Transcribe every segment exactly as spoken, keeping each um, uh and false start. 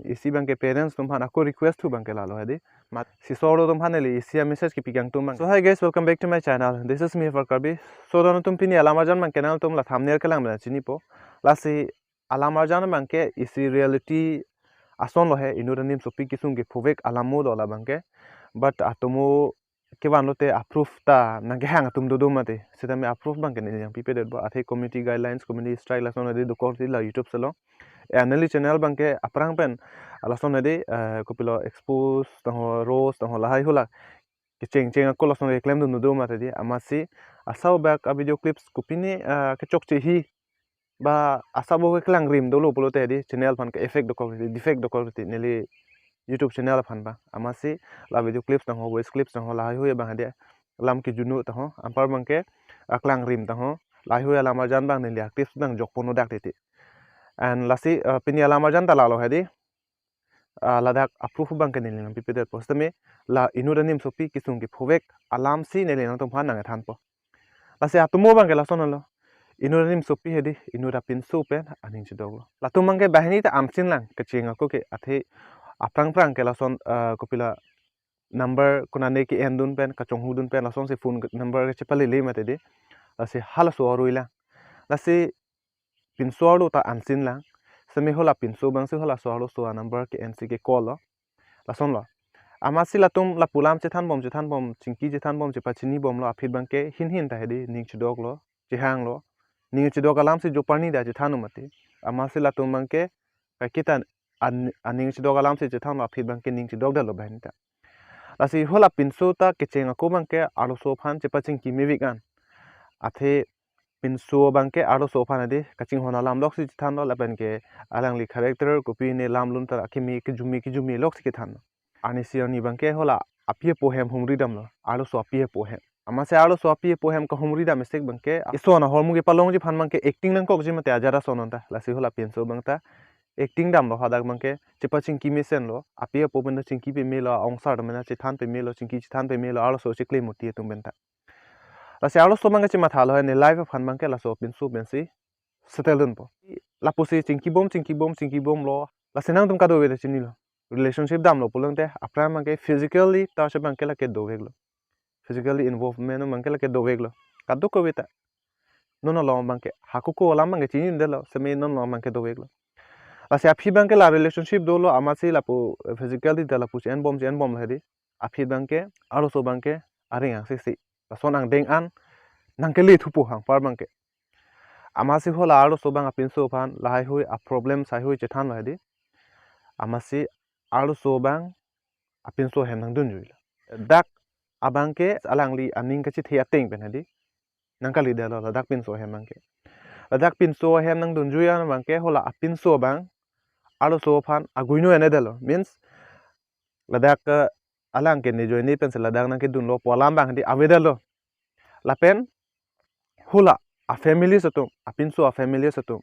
Isi abangke parents atum aphan ako request thu abangke lalo hedi. Mat si solo atum aphan neli isi a-message kepi kangtung abang. So hi guys, welcome back to my channel. This is me for Karbi. So don atum, pini alam arjan abangke nangtum la thumbnail kelang abang chinipo. Lasi alam arjan abangke isi reality ason lo he, inut anim sopi kesung kephovek alam mo do la abangke. But atomo kevan lote a-proof ta nangkehang atum dodo mati. Sitame a-proof abangke neli nangpipedetpo. Athe community guidelines, community strike lason hedi dokok ti la YouTube along. Eh, neli channel abangke aphrang pen lason hedi, eh, kopilo expose tangho, roast tangho, lahai hula kechengcheng ako lason keklem dun dodo mati di. Amatsi asabak a-video clips kopine, eh, kechokche hi ba asabak keklang rim dolo pulote hedi channel aphan ke-affect dokok riti, defect dokok riti neli YouTube channel aphan ba. Amatsi la video clips tangho, voice clips tangho, lahai hui abang hedi lam kejunu tangho, anpar abangke aklang rim tangho, lahai hui alam arjan abang neli a-clips nangjok pon odak titi. And lasi, eh, pini alam arjan ta lalo hedi, ah, ladak a-proof abangke neli nangpipedetpo. Sitame la inut anim sopi kesung kephovek alam si neli nangtum aphan nangthanpo. Lasi atomo abangke lason lo. Inut anim sopi hedi, inut apinso pen aning chedoklo. Latum abangke banghini ta ansin lang, kecheng ako ke, athe aphrang phrang ke lason, eh, kopilo number konane ke-en dun pen, kachonghu dun pen, lasonsi phone number kechepalele mati di. Lasi halaso arui lang. Lasi pinso arlo ta ansin lang. Sitame hula pinso abangsi halaso arloso a-number ke-ensi ke-call lo. Lason lo. Amatsi latum lapu alam chethanbom, chethanbom, chingki chethanbom, chepachini bomlo, aphi abangke hin hin ta hedi ning chedoklo, chehanglo. Ning chedok alamsi joparni ta chethan mati. Amatsi latum abangke kaiketa an-, aning chedok alamsi chethanlo, aphi abangke ning chedokdetlo banghini ta. Lasi hula pinso ta kecheng ako abangke arloso aphan chepachingki mevek an. Athe pinso abangke arloso aphan hedi kachinghon alam loksi chethanlo, lapen ke alangli character kopine lam lun ta kimi kejumi kejumi loksi kethanlo. Arnisi arni abangke hula api apo ahem humri damlo, arloso api apo ahem. Amatsi arloso api apo ahem kehumri dam esek abangke ison ahormu kepalongji aphan abangke acting nangkokji mati ajat ason anta. Lasi hula pinso abang ta acting damlo, hadak abangke chepachingki mesenlo, api apo pen ta chingki pamelo, a-ongsar ta mena chethan pamelo, chingki chethan pamelo, arloso chikle muti atum pen ta. Lasi arloso abangke chemathalo he, ne life aphan abangke laso pinso pensi settle dunpo. Lapusi chingkibom, chingkibom, chingkibomlo. Lasi nangtum kadokave ta chinilo. Relationship damlo pulote aphrang abangke physically touch abangke lake doveklo. Physically involvement abangke lake doveklo. Kadokave ta. Non along abangke, hako ko alam abangke chinidetlo, sitame non along abangke doveklo. Lasi aphi abangke la relationship dolo, amatsi lapu physically ta lapu che-enbom, che-enbomlo hedi. Aphi abangke, arloso abangke areng angse si. Lason angdeng an nangkele thupo, anpar abangke. Amatsi hula arloso abang apinso aphan lahai hui a-problem sai hui chethanlo hedi. Amatsi arloso abang apinso ahem nangdunjuilo. Dak abangke alangli aning kachethe ateng pen hedi nangkalidetlo ladak pinso ahem abangke. Ladak pinso ahem nangdunjui an abangke hula apinso abang arloso aphan aguino enedetlo. Means ladak, eh, alang ke ne joine pensi ladak nangkedunlo pu alam abang hedi avedetlo. Lapen hula a-families atum, apinso a-families atum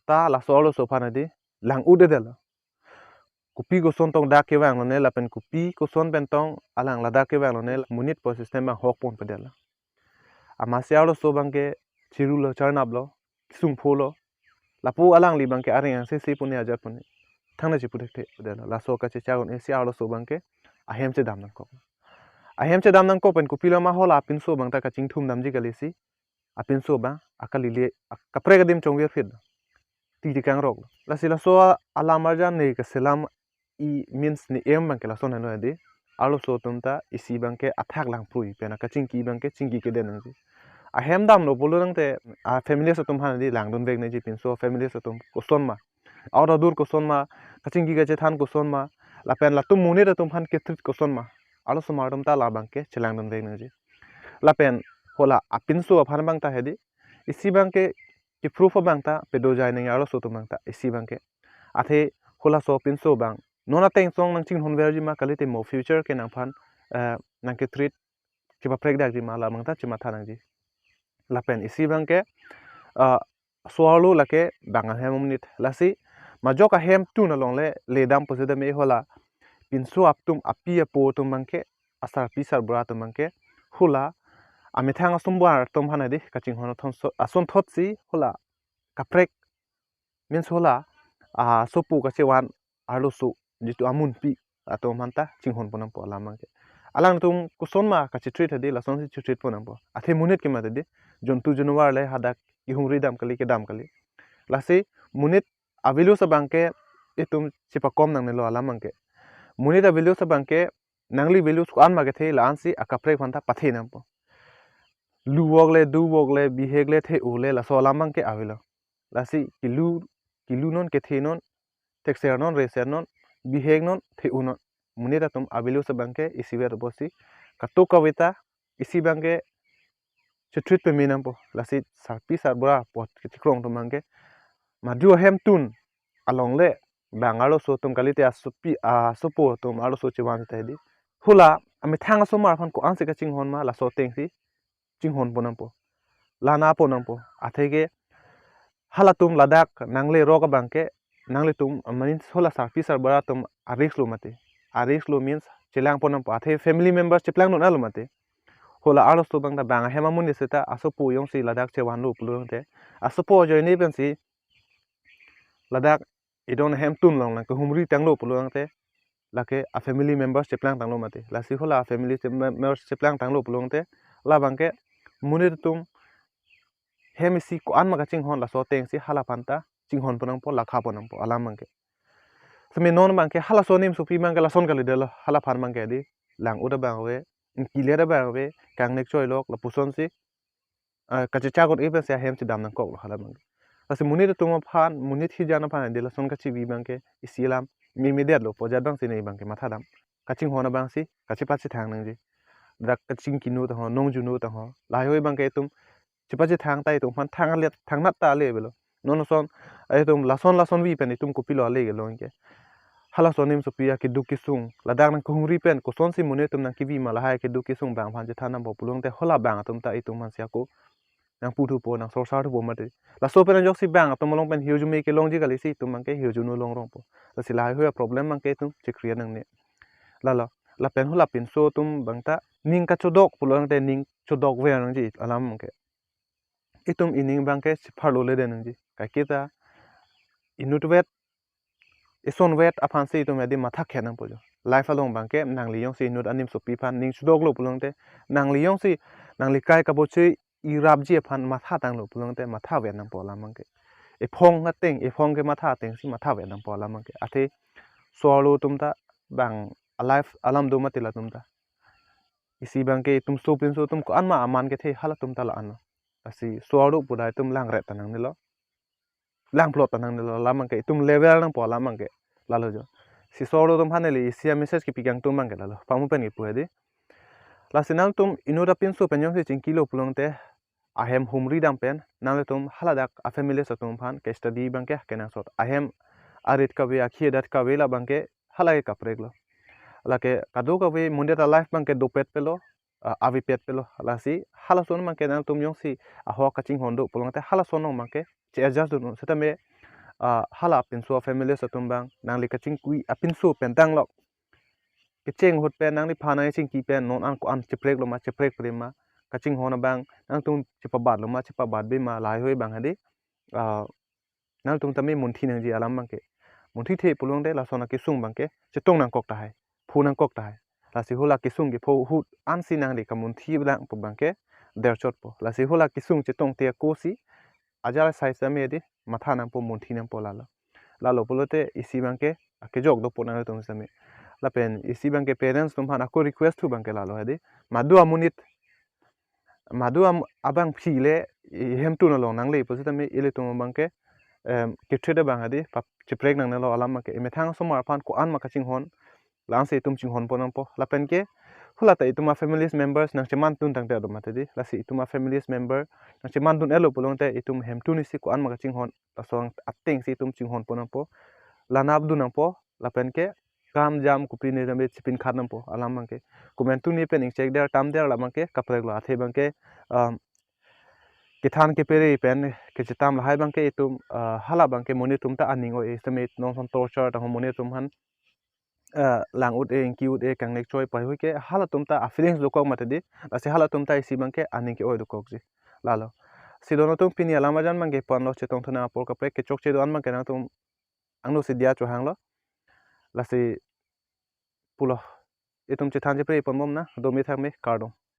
ta laso arloso aphan hedi lang-utdetlo. Kopi koson tong dak kevang lone lapen kopi koson pen tong alang ladak kevang lone monit pu system abang hok ponpedetlo. Amatsi arloso abangke chirulo, charnaplo, sungpholo. Lapu alangli abangke areng angse si pune ajat pune. Thangnat chipu thekthe detlo. Laso kachechak un-esi arloso abangke ahem chedam nangkok. Ahem chedam nangkok pen kopilo ma hula apinso abang ta kachingthum damji kali si apinso abang akalile, ak-, kaprek adim chongvirphit. Titi kangrok. Lasi laso alam arjan ne kaselam i means ne aim abangke lason helo hedi. Arloso atum ta isi abangke athak langprui pen akachingki abangke chingki kede nangji. Ahem damlo pulo tangte a-families atum aphan hedi langdunvek nangji, pinso families atum koson ma, aura dur koson ma, kachingki kachethan koson ma, lapen latum monit atum aphan ketreat koson ma, arloso mar atum ta la abangke chelangdunvek nangji. Lapen hula apinso aphan abang ta hedi isi abangke ke-proof abang ta pedojai nangji arloso atum abang ta isi abangke. Athe hulaso apinso abang non ateng song nangchinghonverji ma kalite mo future ke nangphan, eh, nangketreat kepaprekdakji ma la abang ta chematha nangji. Lapen isi abangke, eh, so arlo lake bang ahem amonit. Lasi majok ahem tun along le ledam pusitame hula pinso atum, api apo atum abangke, asarpi sarbura atum abangke hula amethang asombar atum aphan hedi kachinghon athon so-, asonthotsi hula kaprek, means hula, ah, sopu kachevan arloso jitu amunpi atum aphanta chinghon pon nangpo alam abangke. Alangtum koson ma kachitrit hadi lasonsi chitrit pon nangpo. Athe monit ke mati di, jontu januar le hadak kehumri dam kali, kedam kali. Lasi monit a-values abangke itum chepakom nangnelo alam abangke. Monit a-values abangke nangli values ko-an ma kethe la-ansi akaprek aphanta pathe nangpo. Lu-ok le, du-ok le, bihek le, the-o le, laso alam abangke avelo. Lasi kelu, kelu non, kethe non, thekser non, reser non, bihek non, the-o non. Monit atum a-values abangke isivet apotsi katok kave ta isi abangke chitrit peme nangpo. Lasi sarpi sarbura apot kechikrong atum abangke madu ahemtun along le bang arloso atum kalite asopi, asopo atum arloso chevan ta hedi. Hula amethang asomar aphan ko-ansi kachinghon ma, laso atengsi chinghon pon nangpo, lana pon nangpo. Atheke halatum ladak nanglerok abangke, nanglitum, mane hula sarpi sarbura atum a-risk lo mati. A-risk lo means chelang pon nangpo. Athe family members cheplang non alo mati. Hula arloso abang ta bang ahem amonit seta asopo jongsi ladak chevanlo pulo tangte, asopo ajoine pensi ladak idon ahemtun along lang kehumri tanglo pulo tangte, lake a-family members cheplang tanglo mati. Lasi hula a-family members cheplang tanglo pulo tangte, labangke monit atum hem isi ko-an ma kachinghon, laso atengsi hala aphanta chinghon pon nangpo, lakha pon nangpo alam abangke. Seme non abangke halaso anim sopi abangke lason kalidetlo, hala aphan abangke di lang-ut abang ave, ingkilet abang ave, kangnek choilok, lapusonsi ah, kachechak un-e pensi ahem chedam nangkoklo hala abangke. Lasi monit atum aphan, monit hijan aphan hedi lason kachibi abangke isi alam meme detlo, pojat abangsi ne abangke matha dam. Kachinghon abangsi kachepachethang nangji. Dak kachingki no tangho, nongju no tangho, lahai hui abangke itum chepachethang ta itum aphan thang alet, thangnat ta ale avelo. Non ason, itum lason lason vi pen itum kopilo ale kelong ke. Halaso anim sopi akeduk kesung, ladak nangkehumri pen kosonsi monit atum nangkebi ma, lahai akeduk kesung bang aphan chethan nangpo pulo tangte, hula bang atum ta itum aphansi ako nangpu thupo, nangsorsar thupo mati. Laso pen ajoksi bang atum along pen hirjume kelongji kalisi itum abangke hirjuno longrongpo. Lasi lahai hui a-problem abangke itum chekri nangne. Lalo, lapen hula pinso atum abang ta ning kachodok pulo tangte ning chodok ver nangji alam abangke. Itum ining abangke chepharlo le den nangji. Kaike ta inutvet, isonvet aphansi itum hedi matha khe nangpo jo. Life along abangke nangli jongsi inut anim sopi aphan ning chodoklo pulo tangte, nangli jongsi nangli kai kabochi irapji aphan matha tanglo pulo tangte, matha vet nangpo alam abangke. Ephong ateng, ephong kematha atengsi matha vet nangpo alam abangke. Athe so-arlo atum ta bang a-life alam do mati latum ta. Isi abangke itum sopinso atum ko-an ma aman kethe halatum ta la-anlo. Lasi so-arlo pu ta itum langret ta nangnelo, langplot ta nangnelo, alam abangke itum level nangpo alam abangke. Lalo jo. Si so-arlo atum aphan neli isi a-message kepi kangtung abangke lalo. Pamu pen kepu hedi. Lasi nangtum inut apinso pen jongsi chingkilo pulo tangte, ahem humri dam pen nanglitum haladak a-families atum aphan ke-study abangke kenangsot. Ahem arit kave, akhi adat kave la abangke hala ke kapreklo. Lake kadokave monit a-life abangke dopet pelo, ah, avepet pelo. Lasi halason abangke nangtum jongsi ahok kachinghon do pulo tangte halason along abangke che-adjust dun setame, ah, hala pinso a-families atum abang nangli kachingki apinso pen tanglo. Kecheng ahut pen nangliphan nangchingki pen non an ko-an chepreklo ma, cheprekpre ma, kachinghon abang nangtum chepabatlo ma, chepabatbe ma, lahai hui abang hedi, ah, nangtum tame munthi nangji alam abangke. Munthithe pulo tangte lason akesung abangke chetong nangkok tahai, pho nangkok tahai. Lasi hula kesung kepho ahut ansi nangli kamunthi abang pu abangke derchotpo. Lasi hula kesung chetongte akosi ajal sai same hedi matha nangpo, munthi nangpo lalo. Lalo pulote isi abangke akejok dopo nangtum same. Lapen isi abangke parents atum aphan ako request thu abangke lalo hedi. Madu amonit, madu am-, abangpi le ihemtun along nangle pusitame ilitum abangke, em, ketrit abang hedi pap cheprek nangnelo alam abangke. Emethang asomar aphan ko-an ma kachinghon, la-ansi itum chinghon pon nangpo. Lapen ke hula ta itum a-families members nangcheman dun tangte do mati di. Lasi itum a-families member nangcheman dun-etlo pulo tangte itum hemtun isi ko-an ma kachinghon, laso atengsi itum chinghon pon nangpo. Lanap dun nangpo. Lapen ke kam jam kopine tame chepin khat nangpo alam abangke. Komantu ni pen ingchek der tam der la abangke kapreklo, athe abangke, um, kethan kepere pen kechetam lahai abangke itum, ah, hala abangke monit atum ta aning oi, sitame non ason torture tangho, monit atum aphan, ah, lang-ut-e, ingki-ut-e, kangnek choi pahoi ke halatum ta a-feelings dokok mati di. Lasi halatum ta isi abangke aning ke-oi dokokji. Lalo. Si don atum, pini alam ajan abangke ponlo, chetong thu nang apor kaprek, kechokche do-an abangke nangtum angno si diya chohanglo. Lasi pulo, itum chethan chepre ponbom nang, dome thakme, kardom.